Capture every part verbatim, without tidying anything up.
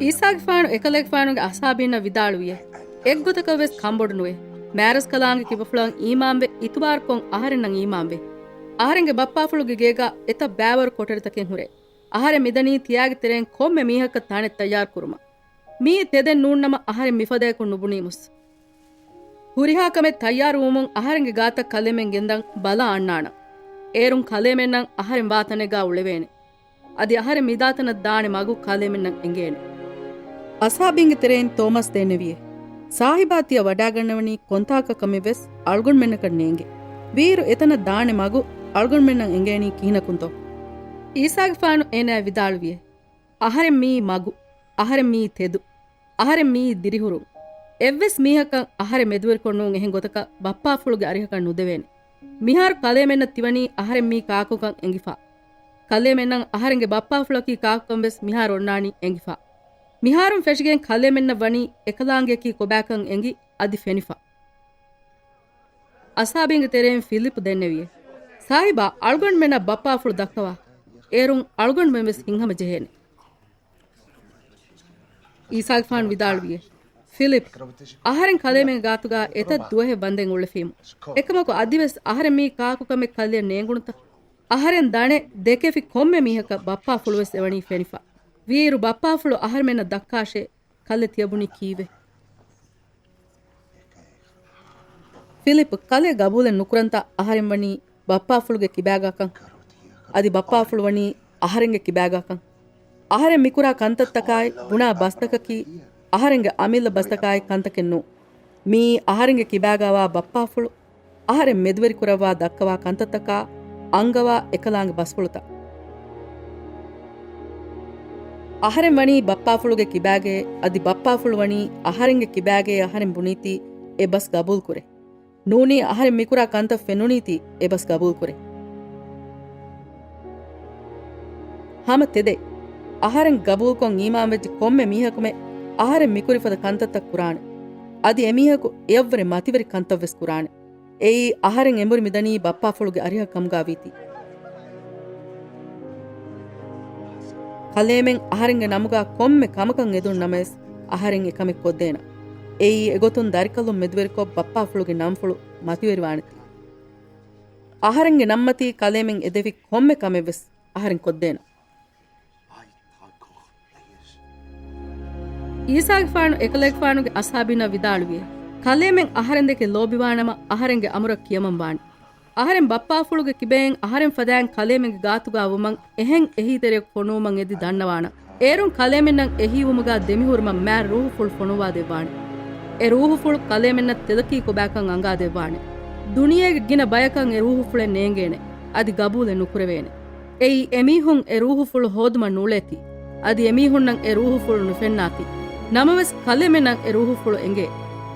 ޢީސާގެފާނު އެކަލޭގެފާނުގެ އަޞްޙާބީންނަށް ވިދާޅުވިއޭ، އެއްގޮތަކަށް ވެސް ކަނބޮޑު ނުވޭ. މާތްރަސްކަލާނގެ ކިބަފުޅަށް އީމާންވެ، އިތުބާރުކޮށް އަހަރެންނަށް އީމާންވެ. އަހަރެންގެ ބައްޕާފުޅުގެ ގޭގަ އެތައް ބައިވަރު ކޮޓަރިތަކެއް ހުރޭ. އަހަރެން މިދަނީ ތިޔާގެ ތެރެއިން ކޮންމެ މީހަކަށް ތަނެއް ތައްޔާރު ކުރުމަށް. މިއީ ތެދެއް ނޫން ނަމަ، އަހަރެން މިފަދަޔަކު ނުބުނީމުސް. ހުރިހާ ކަމެއް ތައްޔާރުވުމުން އަހަރެންގެ ގާތަށް ކަލޭމެން ގެންދަން ބަލާ އަންނާނަން. އޭރުން ކަލޭމެންނަށް އަހަރެން ވާ ތަނެއްގާ އުޅެވޭނެ. އަދި އަހަރެން މިދާތަނަށް ދާނެ މަގު ކަލޭމެންނަށް އެނގޭނެ. އަޞްޙާބީންގެ ތެރެއިން ތޯމަސް ދެންނެވިއޭ، ޞާޙިބާ ތިޔަ ވަޑާގަންނަވަނީ ކޮންތާކަށް ކަމެއް ވެސް އަޅުގަނޑުމެންނަކަށް ނޭނގެ. ވީއިރު އެތަނަށް ދާނެ މަގު އަޅުގަނޑުމެންނަށް އެނގޭނީ ކިހިނަކުންތޯ؟ ޢީސާގެފާނު އޭނާއަށް ވިދާޅުވިއޭ، އަހަރެން މިއީ މަގު، އަހަރެން މިއީ ތެދު، އަހަރެން މިއީ ދިރިހުރުން. އެއްވެސް މީހަކަށް އަހަރެން މެދުވެރިކޮށް ނޫން އެހެން ގޮތަކަށް ބައްޕާފުޅުގެ އަރިހަކަށް ނުދެވޭނެ. މިހާރު ކަލޭމެންނަށް ތިވަނީ އަހަރެން މީ ކާކުކަން އެނގިފަ. ކަލޭމެންނަށް އަހަރެންގެ ބައްޕާފުޅަކީ ކާކުކަން ވެސް މިހާރު އޮންނާނީ އެނގިފަ. މިހާރުން ފެށިގެން ކަލޭމެންނަށް ވަނީ އެކަލާނގެއަކީ ކޮބާކަން އެނގި އަދި ފެނިފަ. އަޞްޙާބީންގެ ތެރެއިން ފިލިޕް ދެންނެވިއޭ، ޞާޙިބާ، އަޅުގަނޑުމެންނަށް ބައްޕާފުޅު ދައްކަވާ. އޭރުން އަޅުގަނޑުމެން ވެސް ހިތްހަމަ ޖެހޭނެ. ޢީސާގެފާނު ވިދާޅުވިއޭ، ފިލިޕް، އަހަރެން ކަލޭމެންގެ ގާތުގާ އެތައް ދުވަހެއް ވަންދެން އުޅެފީމު. އެކަމަކު އަދިވެސް އަހަރެން މީ ކާކުކަމެއް ކަލެއަށް ނޭނގުނުތަ؟ އަހަރެން ދަނެ ދެކެފި ކޮންމެ މީހަކަށް ބައްޕާފުޅުވެސް އެވަނީ ފެނިފަ. ވީއިރު ބައްޕާފުޅު އަހަރެމެންނަށް ދައްކާށޭ، ކަލެ ތިޔަބުނީ ކީއްވެ؟ ފިލިޕް، ކަލެ ގަބޫލެއް ނުކުރަންތަ އަހަރެން ވަނީ ބައްޕާފުޅުގެ ކިބާގާކަން؟ އަދި ބައްޕާފުޅު ވަނީ އަހަރެންގެ ކިބާގާކަން؟ އަހަރެން މިކުރާ ކަންތައްތަކާއި ބުނާ ބަސްތަކަކީ އަހަރެންގެ އަމިއްލަ ބަސްތަކާއި ކަންތަކެއް ނޫން. މިއީ އަހަރެންގެ ކިބާގާވާ ބައްޕާފުޅު އަހަރެން މެދުވެރިކުރައްވާ ދައްކަވާ ކަންތައްތަކާ އަންގަވާ އެކަލާނގެ ބަސްފުޅުތައް. އަހަރެން ވަނީ ބައްޕާފުޅުގެ ކިބާގައޭ، އަދި ބައްޕާފުޅު ވަނީ އަހަރެންގެ ކިބާގައޭ އަހަރެން ބުނީތީ އެ ބަސް ގަބޫލުކުރޭ. ނޫނީ އަހަރެން މިކުރާ ކަންތައް ފެނުނީތީ އެ ބަސް ގަބޫލުކުރޭ. ހަމަ ތެދެއް، އަހަރެން ގަބޫލުކޮށް އީމާންވެއްޖެ ކޮންމެ މީހަކުމެ އަހަރެން މިކުރި ފަދަ ކަންތައްތައް ކުރާނެ. އަދި އެމީހަކު އެޔަށްވުރެ މަތިވެރި ކަންތައްވެސް ކުރާނެ. އެއީ އަހަރެން އެނބުރި މިދަނީ ބައްޕާފުޅުގެ އަރިހަށް ކަމުގާ ވީތީ. ކަލޭމެން އަހަރެންގެ ނަމުގާ ކޮންމެ ކަމަކަށް އެދުން ނަމަވެސް، އަހަރެން އެކަމެއް ކޮށްދޭނަ. އެއީ އެގޮތުން ދަރިކަލުން މެދުވެރިކޮށް ބައްޕާފުޅުގެ ނަންފުޅު މަތިވެރިވާނެތީ. އަހަރެންގެ ނަންމަތީ ކަލޭމެން އެދެވި ކޮންމެ ކަމެއްވެސް އަހަރެން ކޮށްދޭނަ. ޢީސާގެފާނު އެކަލޭގެފާނުގެ އަޞްޙާބީންނަށް ވިދާޅުވިއޭ، ކަލޭމެން އަހަރެންދެކެ ލޯބިވާނަމަ، އަހަރެންގެ އަމުރަށް ކިޔަމަން ވާނެ. އަހަރެން ބައްޕާފުޅުގެ ކިބައިން އަހަރެން ފަދައިން ކަލޭމެންގެ ގާތުގާ ވުމަށް އެހެން އެހީތެރިޔަކު ފޮނުވުމަށް އެދި ދަންނަވާނަން. އޭރުން ކަލޭމެންނަށް އެހީވުމުގާ ދެމިހުރުމަށް މާތް ރޫޙުފުޅު ފޮނުއްވާދެއްވާނެ. އެ ރޫޙުފުޅު ކަލޭމެންނަށް ތެދަކީ ކޮބާކަން އަނގާދެއްވާނެ. ދުނިޔޭގެ ގިނަ ބަޔަކަށް އެ ރޫޙުފުޅެއް ނޭނގޭނެ. އަދި ގަބޫލެއް ނުކުރެވޭނެ. އެއީ އެމީހުން އެ ރޫޙުފުޅު ހޯދުމަށް ނޫޅޭތީ. އަދި އެމީހުންނަށް އެ ރޫޙުފުޅު ނުފެންނާތީ. ނަމަވެސް ކަލޭމެންނަށް އެ ރޫޙުފުޅު އެނގޭ.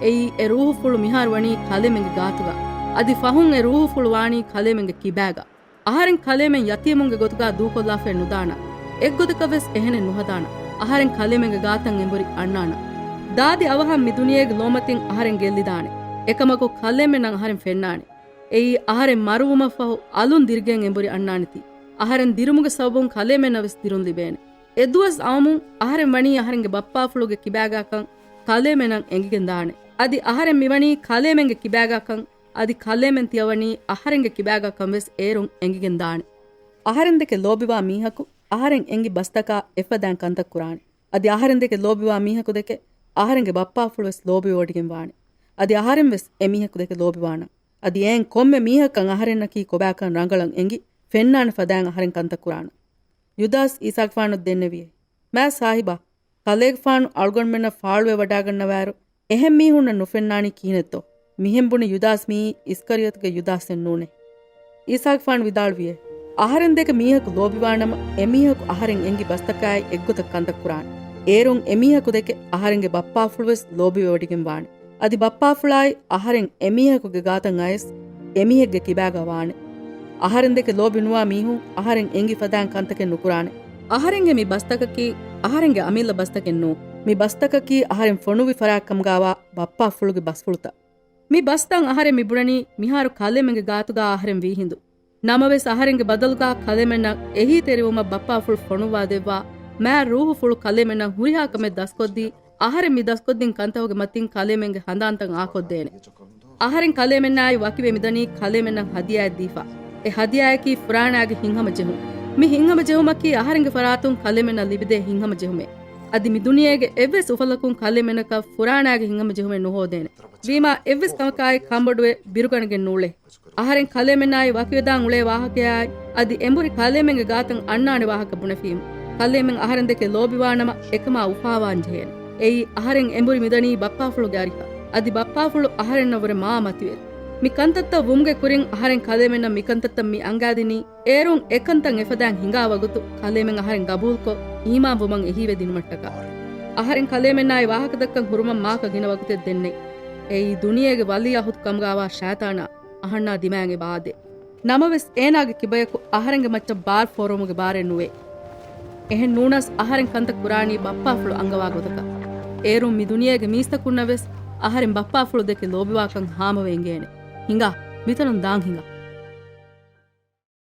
އެއީ އެ ރޫޙުފުޅު މިހާރު ވަނީ ކަލޭމެންގެ ގާތުގަ. އަދި ފަހުން އެ ރޫޙުފުޅު ވާނީ ކަލޭމެންގެ ކިބާގަ. އަހަރެން ކަލޭމެން ޔަތީމުންގެ ގޮތުގަ ދޫކޮށްލާފައެއް ނުދާނަ. އެއްގޮތަކަށް ވެސް އެހެނެއް ނުހަދާނަ. އަހަރެން ކަލޭމެންގެ ގާތަށް އެނބުރި އަންނާނަ. ދާދި އަވަހަށް މި ދުނިޔޭގެ ލޯމަތިން އަހަރެން ގެއްލިދާނެ. އެކަމަކު ކަލޭމެންނަށް އަހަރެން ފެންނާނެ. އެއީ އަހަރެން މަރުވުމަށްފަހު އަލުން ދިރިގެން އެނބުރި އަންނާނެތީ. އަހަރެން ދިރުމުގެ ސަބަބުން ކަލޭމެންނަށް ވެސް ދިރުން ލިބޭނެ. އެ ދުވަސް އައުމުން އަހަރެން ވަނީ އަހަރެންގެ ބައްޕާފުޅުގެ ކިބާގާކަން ކަލޭމެންނަށް އެނގިގެން ދާނެ. އަދި އަހަރެން މިވަނީ ކަލޭމެންގެ ކިބާގާކަން، އަދި ކަލޭމެން ތިޔަވަނީ އަހަރެންގެ ކިބާގާކަން ވެސް އޭރުން އެނގިގެން ދާނެ. އަހަރެންދެކެ ލޯބިވާ މީހަކު އަހަރެން އެނގި ބަސްތަކާ އެފަދައިން ކަންތައް ކުރާނެ. އަދި އަހަރެންދެކެ ލޯބިވާ މީހަކުދެކެ އަހަރެންގެ ބައްޕާފުޅުވެސް ލޯބިވެވޮޑިގެން ވާނެ. އަދި އަހަރެންވެސް އެމީހަކުދެކެ ލޯބިވާނަން. އަދި އެއިން ކޮންމެ މީހަކަށް އަހަރެންނަކީ ކޮބާކަން ރަނގަޅަށް އެނގި، ފެންނާނެ ފަދައިން އަހަރެން ކަންތައް ކުރާނަން. ޔުދާސް އީސާގެފާނު ދެންނެވިއޭ، މާތް ސާހިބާ، ކަލޭގެފާނު އަޅުގަނޑުމެންނަށް ފާޅުވެވަޑާގަންނަވާއިރު، އެހެން މީހުންނަށް ނުފެންނާނީ ކިހިނެއްތޯ؟ މިހެން ބުނި ޔުދާސް މިއީ އިސްކަރިޔޮތުގެ ޔުދާސްއެއް ނޫނޭ. އީސާގެފާނު ވިދާޅުވިއޭ، އަހަރެންދެކެ މީހަކު ލޯބިވާނަމަ، އެމީހަކު އަހަރެން އެނގި ބަސްތަކާއި އެއްގޮތަށް ކަންތައް ކުރާނެ. އޭރުން އެމީހަކުދެކެ އަހަރެންގެ ބައްޕާފުޅުވެސް ލޯބިވެވޮޑިގެން ވާނެ. އަދި ބައްޕާފުޅާއި އަހަރެން އެމީހަކުގެ ގާތަށް އައިސް، އެމީހެއްގެ ކިބާގަ ވާނެ. އަހަރެންދެކެ ލޯބި ނުވާ މީހުން އަހަރެން އެނގި ފަދައިން ކަންތަކެއް ނުކުރާނެ. އަހަރެންގެ މި ބަސްތަކަކީ އަހަރެންގެ އަމިއްލަ ބަސްތަކެއް ނޫން. މި ބަސްތަކަކީ އަހަރެން ފޮނުއްވި ފަރާތް ކަމުގާވާ ބައްޕާފުޅުގެ ބަސްފުޅުތައް. މި ބަސްތައް އަހަރެން މި ބުނަނީ މިހާރު ކަލޭމެންގެ ގާތުގާ އަހަރެން ވީ ހިނދު. ނަމަވެސް އަހަރެންގެ ބަދަލުގާ ކަލޭމެންނަށް އެހީތެރިވުމަށް ބައްޕާފުޅު ފޮނުއްވާ ދެއްވާ މާތް ރޫހުފުޅު ކަލޭމެންނަށް ހުރިހާ ކަމެއް ދަސްކޮށްދީ، އަހަރެން މި ދަސްކޮށްދިން ކަންތައްގެ މަތިން ކަލޭމެންގެ ހަނދާންތައް އާކޮށްދޭނެ. އަހަރެން ކަލޭމެންނާއި ވަކިވެ މިދަނީ ކަލޭމެންނަށް ހަދިޔާއެއް ދީފަ. އެ ހަދިޔާއަކީ ފުރާނާގެ ހިތްހަމަޖެހުން. މި ހިތްހަމަޖެހުމަކީ އަހަރެންގެ ފަރާތުން ކަލޭމެންނަށް ލިބިދޭ ހިތްހަމަޖެހުމެއް. އަދި މި ދުނިޔޭގެ އެއްވެސް އުފަލަކުން ކަލޭމެންނަކަށް ފުރާނާގެ ހިތްހަމަޖެހުމެއް ނުހޯދޭނެ. ވީމާ އެއްވެސް ކަމަކާއި ކަންބޮޑުވެ ބިރުގަނެގެން ނޫޅޭ. އަހަރެން ކަލޭމެންނާއި ވަކިވެދާން އުޅޭ ވާހަކަޔާއި، އަދި އެނބުރި ކަލޭމެންގެ ގާތަށް އަންނާނެ ވާހަކަ ބުނެފީމު. ކަލޭމެން އަހަރެން ދެކެ ލޯބިވާނަމަ، އެކަމާ އުފާވާން ޖެހޭނެ. އެއީ އަހަރެން އެނބުރި މިދަނީ ބައްޕާފުޅުގެ އަރިހަށް. އަދި ބައްޕާފުޅު އަހަރެންނަށްވުރެ މާ މަތިވެރި. މި ކަންތައްތައް ވުމުގެ ކުރިން އަހަރެން ކަލޭމެންނަށް މި ކަންތައްތައް މި އަންގާދިނީ، އޭރުން އެކަންތައް އެފަދައިން ހިނގާ ވަގުތު ކަލޭމެން އަހަރެން ގަބޫލުކޮށް، އީމާންވުމަށް އެހީވެ ދިނުމަށްޓަކާ. އަހަރެން ކަލޭމެންނާއި ވާހަކަދައްކަން ހުރުމަށް މާކަ ގިނަ ވަގުތެއް ދެންނެވި. އެއީ ދުނިޔޭގެ ވަލީ އަހުދު ކަމުގާވާ ޝައިޠާނާ އަހަންނާ ދިމާއިން އެބަ އާދޭ. ނަމަވެސް، އޭނާގެ ކިބަޔަކު އަހަރެންގެ މައްޗަށް ބާރު ފޯރުވުމުގެ ބާރެއް ނުވޭ. އެހެން ނޫނަސް، އަހަރެން ކަންތައް ކުރާނީ ބައްޕާފުޅު އަންގަވާ ގޮތަކަށް. އޭރުން މި ދުނިޔޭގެ މީސްތަކުންނަށް ވެސް އަހަރެން ބައްޕާފުޅު ދެކެ ލޯބިވާކަން ހާމަވެ އެނގޭނެ. ހިނގާ، މިތަނުން ދާން ހިނގާ.